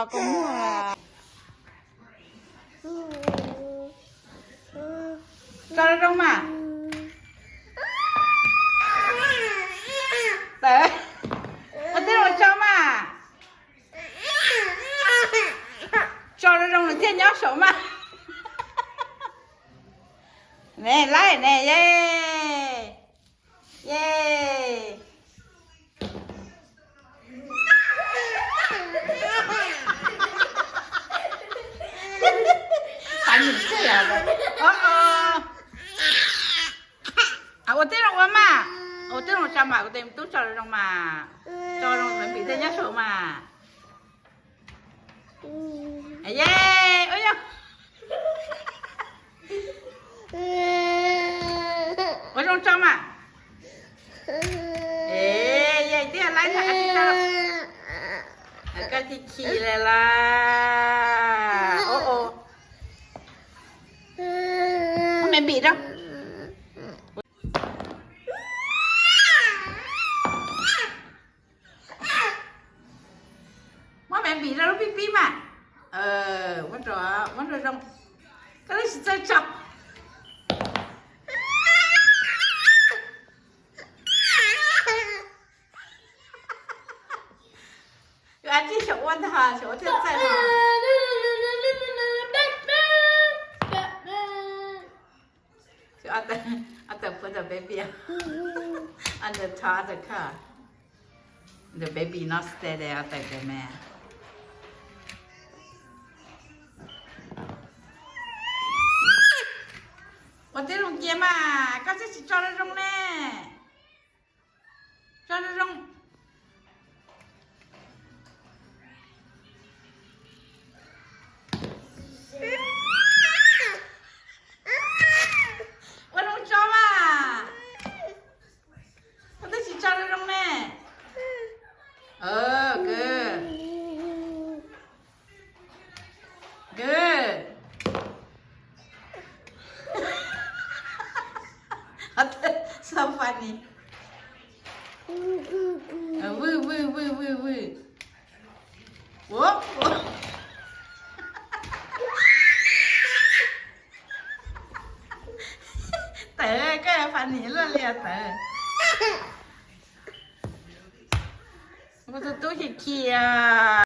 Koj muag. Tso zoo zoo mas. Tawm. Ua tib zoo tso mas. Tso zoo zoo nws thiaj nyob saum mas. Ne, laib ne, ye. Ye. Ua tib zoo ua mas. Ua tib zoo tso mas, kuv tes tub tso zoo mas. Tso zoo, Npis thiaj nyob saum mas. Ye, ua yog. Ua zoo tso mas. Ye, twb yog laib tag, koj tsis chim lawm las. Muab me Npis rau. Muab me Npis rau lub pib pib mas. Muab rau, muab rau zoo. Koj twb tsis txawj tso. Yuav ua tib xyaum ua ntag, xyaum ua thiaj txawj no. Under the top of the car. The baby not stay there under the man. Ua tib zoo cia mas, koj twb tsis tso zoo zoo ne. Tso zoo zoo. Ua zoo tso mas. Koj twb tsis tso zoo zoo ne. Good. Good. So funny. Vwj, vwj, vwj, vwj, vwj. Tawm, koj funny luaj li os Tawm. Kuv tus tub khi khi os.